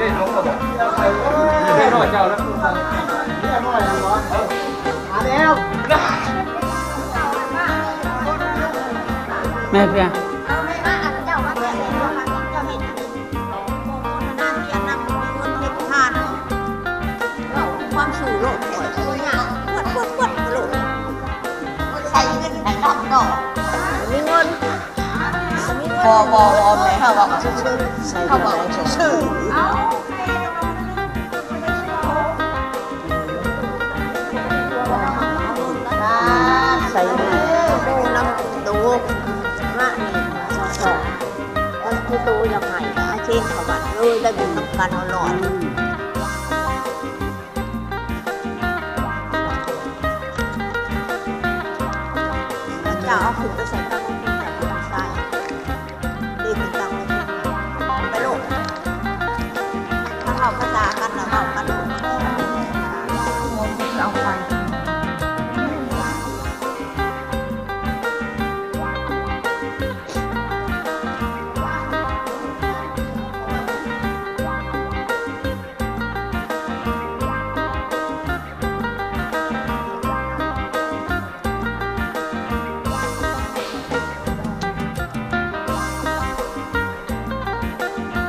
ໄດ້ລົງແລ້ວບໍ່? ໄດ້ຮອດເຈົ້າແລ້ວ. ມາແລ້ວ ແມ່ເພື່ອ ເອົາແມ່ມາ ອັນເຈົ້າມາແຕ່ເຈົ້າເຮັດ ເຈົ້າເຮັດ ໂມທະນາທຽນນຳ ມີເງິນເຮັດທານ ເວົ້າຄວາມສູ້ໂລດ ຂ້ອຍບໍ່ຍາກ ປວດ ປວດ ປວດໂລດ ໃສ່ເງິນໃຫ້ນຳເນາະ ມີເງິນ ບໍ່ ບໍ່ ບໍ່ ແມ່ ເຮົາເວົ້າຊື່ໆ ເຮົາເວົ້າຊື່ໆ ເອົາ ໃສ່ໝູ່ນຳໂຕ ມານີ້ ສອງ ມັນຄືໂຕຢາກໃຫ້ ອາເຊນເຂົ້າບ້ານເລີຍ ໄດ້ບຸນນຳກັນເຮົາຫຼອດ. ເຈົ້າເອົາຂຶ້ນໄປໃສ່ເຕົາ ເອົາຂຶ້ນໄປໃສ່ເຕົາ ເດັກເອົາໄປໂລດ ຖ້າເວົ້າພາສາກັນນະ ເວົ້າກັນໂລດ ເອົາໄປ.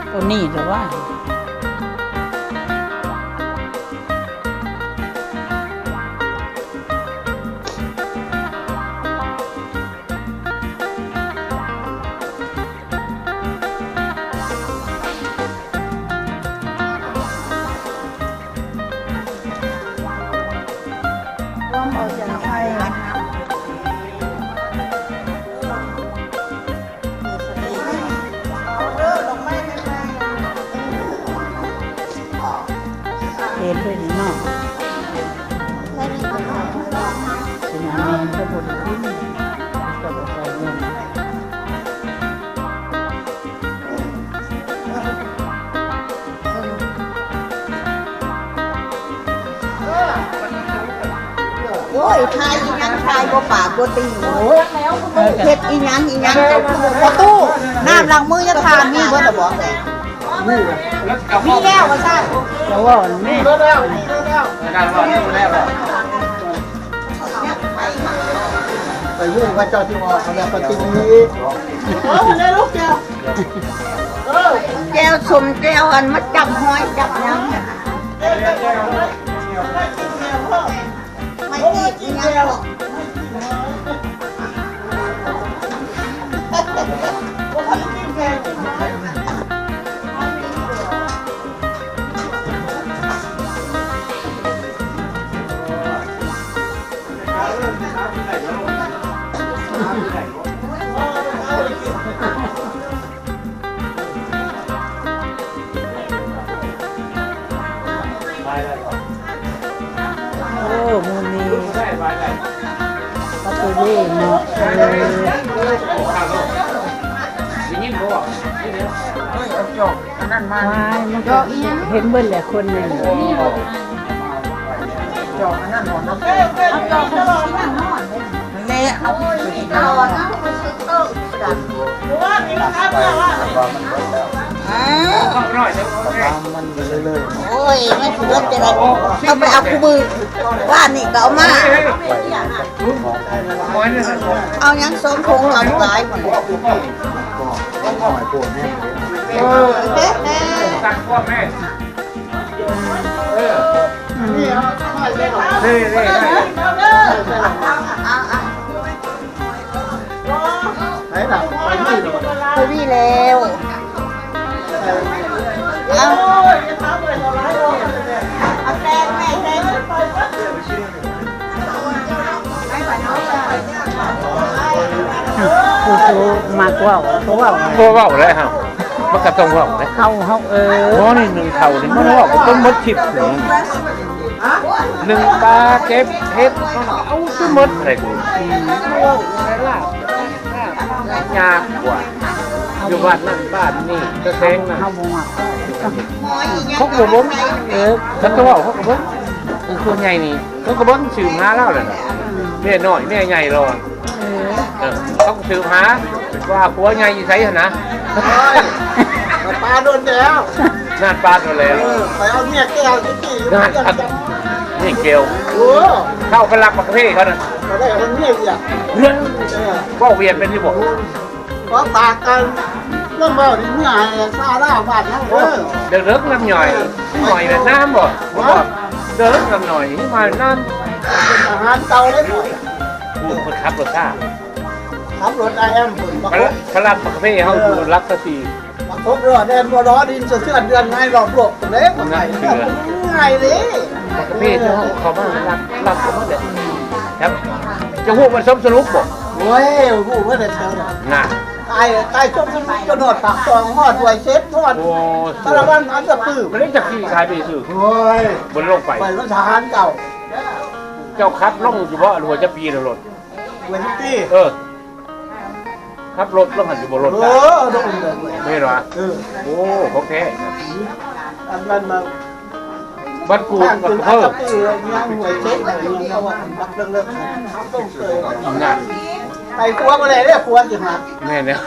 ໂຕນີ້ລະວ່າ ເຫັນເລີຍນີ້ເນາະ ເປັນອັນແມ່ນກໍບໍ່ໄດ້ກິນ ກໍບໍ່ໃສ່ເງິນ. ໂອ້ຍ ຖ່າຍອີ່ຫຍັງ ຖ່າຍບໍ່ປາກບໍ່ຕີນ ໂອ້ຍ ເຮັດອີ່ຫຍັງອີ່ຫຍັງ ເຈົ້າຄືບໍ່ປະຕູ ນ້ຳລ້າງມືຍັງຖາມມີເບິດລະບໍ່? ມີແລ້ວວ່າຊັ້ນ ແຕ່ວ່າມັນມີ ມີແລ້ວ ມີແລ້ວ ມີແລ້ວ. ໄປເບິ່ງວ່າເຈົ້າຊິອອກແລ້ວກໍຊິມີ ເອີ ແລ້ວລູກແກ້ວ ເອີ ແຈ່ວສົ້ມ ແຈ່ວອັນມາຈັບຫອຍຈັບຫຍັງ ແຈ່ວ ແຈ່ວ ແຈ່ວ ແຈ່ວ ແຈ່ວ ໂອ້ ມື້ນີ້ປາເຕເວເນາະ ເອີ ໄດ້ຍິນບໍ່? ເຮີ້ຍ ເອົາຈອກອັນນັ້ນມາ ວ້າຍ ມັນກໍເຫັນເບິດແຫຼະຄົນໜຶ່ງ ຈອກອັນນັ້ນບໍ່ເນາະ ເອົາຈອກອັນນັ້ນມາ ແລະ ເອົາ ເອົາ ເອົາ ເອົາ ເອົາ ເອົາ ເອົາ ເອົາ ເອົາ ເອົາ ເອົາ ເອົາ ເອົາ ເອົາ ເອົາ ເອົາ ເອົາ ເອົາ ໂອ້ຍ ມັນຊິເບິດຈັ່ງໃດ ເຮົາໄປເອົາຄູ່ມື້ ວານນີ້ກໍເອົາມາ ເອົາຫຍັງ ສອງຖົງ ເອົາຫຼາຍ ເອີ ເອີ ເອີ ເອີ ເອີ ໃສ່ລະ ໃສ່ນີ້ລະ ໃສ່ນີ້ແລ້ວ ເອົາ ເອົາແຊງແມ່ ແຊງ ຜູ້ ຜູ້ມັກເວົ້າ ບໍ່ເວົ້າ ບໍ່ເວົ້າແລ້ວ ມັນກໍຕ້ອງເວົ້າເດ້ ເຮົາ ເຮົາ ເອີ ບໍ່ ນີ້ໜຶ່ງເຂົ້ານີ້ມັນເວົ້າຈົນໝົດຄລິບນີ້ ໜຶ່ງປາ ເກັບເຫັດ ເອົາຈົນໝົດເລີຍ ອືມ ເວົ້າຫຼາຍລາບ ຍາກກວ່າ ຢູ່ບ້ານນັ້ນບ້ານນີ້ ຕະແສງນັ້ນ ເຮົາບໍ່ມັກ ເຂົາກໍບໍ່ເບິ່ງ ເອີ ຄັນເຂົາເວົ້າເຂົາກໍເບິ່ງ ເອີ ຄົນໃຫຍ່ນີ້ ເຂົາກໍເບິ່ງ ສືບຫາລາວແລ້ວນະ ອືມ ເມຍນ້ອຍເມຍໃຫຍ່ລາວ ເອີ ເອີ ເຂົາກໍສືບຫາວ່າຜົວໃຫຍ່ຢູ່ໃສຫັ້ນນະ ໂອ້ຍ ໄປປາດົນແລ້ວ ນານປາໂດນແລ້ວ ເອີ ໄປເອົາເມຍແກ້ວຕະກີ້ຢູ່ ນານ ເມຍແກ້ວ ໂອ້ ເຂົ້າໄປລັກບັກເພເຂົານະ ກໍໄດ້ເອົາເມຍວຽກ ເອີ ເວົ້າຫວຽດເປັນຢູ່ບໍ່? ຂໍຝາກກັນ ລອງເວົ້າເມືອໃຫ້ຊາວລາວບ້ານເຮົາເດີ ເດິກໆນຳຫຍ້ອຍ ຫຍ້ອຍຫວຽດນາມບໍ່? ບໍ່ ເດິກນຳຫຍ້ອຍ ຫວຽດນາມ ເປັນທະຫານເກົ່າເດ້ ຜູ້ເພິ່ນຂັບລົດຊາ ຂັບລົດ ໄອແອມ ເພິ່ນ ພະລັດປະເພເຮົາຢູ່ຫຼັກສະສີ່ ມາຄົບເດີ ແດນບໍ່ລໍດິນສະເທືອນເດືອນໃນຮອບໂລກເດ້ ບໍ່ໄດ້ງ່າຍເດ້ ປະເພເຮົາເຂົ້າມາລັກ ລັກເຂົ້າມາເດ້ ຈະຮູ້ວ່າສົມສະຫຼຸບບໍ່? ໂອ້ຍ ຮູ້ວ່າໄດ້ເທົ່ານັ້ນ ນະ ໄກ ໄກຈົນ ຈົນຮອດປາກຊ່ອງ ຮອດຫ້ວຍເສັດ ຮອດ ໂອ້ ສາລະວັນ ອັນຕະປື ມັນໄດ້ຈັກຂີ່ຂາຍໄປຊື່ ໂອ້ຍ ບໍ່ໄດ້ລົງໄປ ໄປນຳທະຫານເກົ່າ ເຈົ້າຂັບລົງຢູ່ບໍ່ ຫຼືວ່າຈະປີນລົດ ຫ້ວຍສິບປີ ເອີ ຂັບລົດລົງຫັ້ນຢູ່ບໍ່ ລົດ ເອີ ລົງເລີຍ ແມ່ນຫວາ ເອີ ໂອ້ ຂອງແທ້ ອັນນັ້ນມາ ບັດກູ ເອີ ຍັງຫວຍເຈັບ ຍັງເວົ້າວ່າບັກເລິກໆ ໄປຄົວບໍ່ໄດ້ເດ້ ຄົວຊິຫາ ແມ່ນແລ້ວ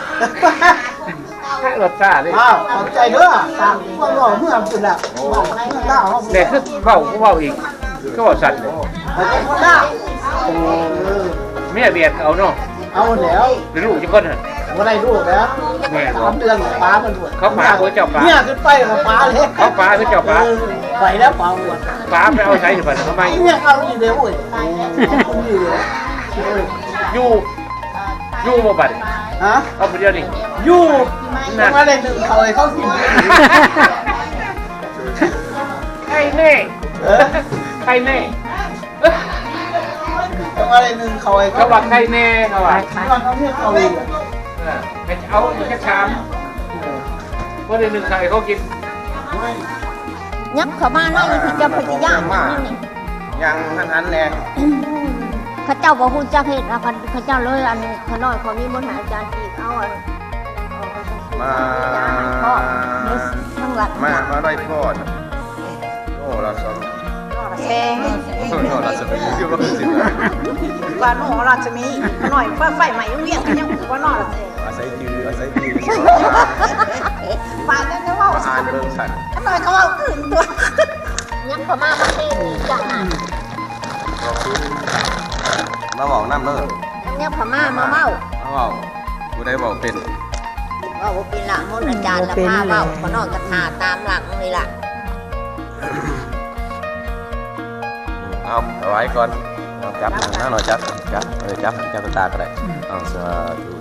ລົດຊາເດ້ ອ້າວ ຂອບໃຈເດີ ຕາມຄົນເວົ້າເມືອງພຸ້ນລະ ເມືອງລາວເຮົາ ແນ່ຄືເວົ້າ ເວົ້າອີກ ຄືເວົ້າສັ້ນເດ້ ຄົນລາວ ໂອ້ ເມຍຫວຽດກໍເອົາເນາະ ເອົາແລ້ວ ໄດ້ລູກຈັກຄົນຫັ້ນ ບໍ່ໄດ້ລູກແລ້ວ ແມ່ນບໍ່ ສາມເດືອນປາມັນດ້ວຍ ເຂົາປາ ໂອ້ ເຈົ້າປາ ເມຍຂຶ້ນໄປກໍປາເລີຍ ເຂົາປາຄືເຈົ້າປາ ເອີ ໄປແລ້ວປາ ປາໄປເອົາໃສບັດນີ້ ເອົາໃໝ່ ເມຍເອົາອີກແລ້ວ ໂອ້ຍ ເອີ ຢູ່ ຢູ່ບໍ່ບັດນີ້ ຮະ ເອົາຜູ້ດຽວນີ້ ຢູ່ ນະ ມາໄດ້ໜຶ້ງເຂົ້າໃຫ້ເຂົາກິນ ໄຂ່ແນ່ ເອີ ໄຂ່ແນ່ ເອີ ມາໄດ້ໜຶ້ງເຂົ້າໃຫ້ເຂົາ ເຂົາວ່າໄຂ່ແນ່ ເຂົາວ່າ ເຂົາເຮັດເຂົ້າ ເອີ ເອົາກະຊາມ ບໍ່ໄດ້ໜຶ້ງເຂົ້າໃຫ້ເຂົາກິນ ຍັບເຂົ້າມາເນາະ ເຈົ້າພະຍາ ມາ ຍັງຫັ້ນໆແຫຼະ ເຂົາເຈົ້າບໍ່ຮູ້ຈັກເຮັດ ເອົາກັນ ເຂົາເຈົ້າເລີຍ ອັນ ຂ້ານ້ອຍ ຂໍນິມົນໃຫ້ອາຈານອີກ ເອົາ ອັນ ມາ ທາງຫຼັງ ມາ ມາໄດ້ພໍ້ ໂອ້ ລາຊາ ແຊງ ໂອ້ ລາຊາ ຄືວ່າຄືຊິ ວ່າໂນລາຊະມີ ຂ້ານ້ອຍ ໄຟ ໄຟໄໝ້ໂຮງຮຽນ ກໍຍັງວ່າໂນລາແຊງ ອາໄສຈື່ ອາໄສຈື່ ປານນັ້ນເວົ້າ ອ່ານເບິ່ງຊັ້ນ ຂ້ານ້ອຍກໍເວົ້າອື່ນຕົວະ ຍັບເຂົ້າມາ ມາເປັນອີກຈັ່ງ ມາເວົ້ານຳເດີ ແນວພະມ້າມາເວົ້າ ມາເວົ້າ ຜູ້ໃດເວົ້າເປັນ ເວົ້າບໍ່ເປັນລະ ມົນອາຈານລະພາເວົ້າ ຂະນ້ອຍກະຖ້າຕາມຫຼັງນີ້ລະ. ເອົາ ຖວາຍກ່ອນ ເອົາ ຈັບນາງໜ້ອຍ ຈັບ ຈັບ ເອີ ຈັບ ຈັບຕາກໍໄດ້. ເອົາ ສາທຸ